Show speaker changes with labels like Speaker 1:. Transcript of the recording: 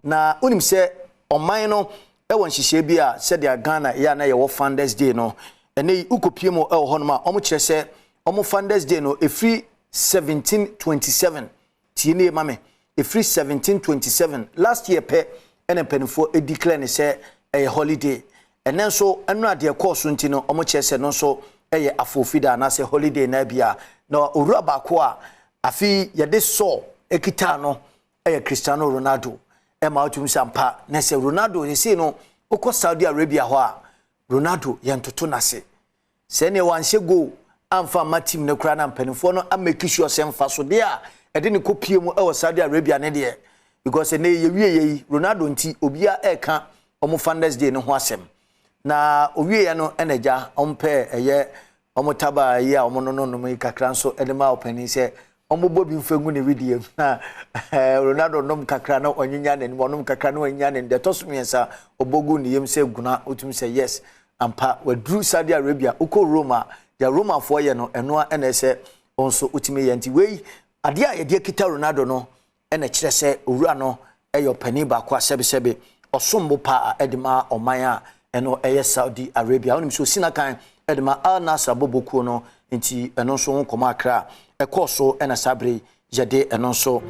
Speaker 1: Na wonim sɛ ɔman no ɛwɔ nhyehyɛe bi a sɛdeɛ Ghana yɛ a na yɛwɔ Founders Day no, ɛnɛ yi wokɔpie mu ɛwɔ hɔnom a, ɔmo kyerɛ sɛ ɔmo Founders Day no ɛfiri 1727. Tie ne ma me, ɛfiri 1727, last year pɛ ɛna mpanimfoɔ declare ne sɛ ɛyɛ holiday. Ɛnɛ nso ɛno adeɛ kɔɔ so nti no, ɔmo kyerɛ sɛ no nso ɛyɛ afofida anaasɛ holiday na bia na owura baako a afei yɛde sɔɔ ekita no ɛyɛ Cristiano Ronaldo. Ɛma wotumi sɛ ampa na sɛ Ronaldo yɛsei no wokɔ Saudi Arabia hɔ a, Ronaldo yɛntoto n'ase sɛ ɛneɛ wanhyɛ goal amfa amma team no koraa na mpanimfoɔ no amake sure sɛ mfasodeɛ a ɛde ne kɔ pie mu ɛwɔ Saudi Arabia ne deɛ, because ɛnɛ yɛwie yɛ yi Ronaldo nti obiara ɛreka ɔmo Founders Day no ho asɛm. Na owieɛ no ɛna gya ɔmpɛ ɛyɛ ɔmo taba yi a ɔmo no no nom yi kakra nso ɛde ma ɔpanin sɛ ɔmo bɔ bi nfa gu ne widie mu na Ronaldo nom kakra na ɔnyinya n'anim, ɔnom kakra na ɔnyinya n'anim. Deɛ ɛtɔ so mmiɛnsa, ɔbɔ gu ne yam sɛ guna otum sɛ yes, ampa waduru Saudi Arabia. Wokɔ Rome a, deɛ Romafoɔ yɛ no ɛnoa ɛna ɛsɛ ɔnso wotumi yɛ. Nti wei adeɛ a yɛde akita Ronaldo no ɛna kyerɛ sɛ owura no ɛyɛ ɔpanin baako a sɛbesɛbe ɔsom bo paa ɛde ma ɔman a ɛno ɛyɛ Saudi Arabia. Wonim sɛ osi n'akan ɛde ma Al Nassr bɔbɔkuo no, nti ɛno nso ho nkɔmɔ akra ɛkɔɔ so ɛna saa bere yɛde ɛno nso.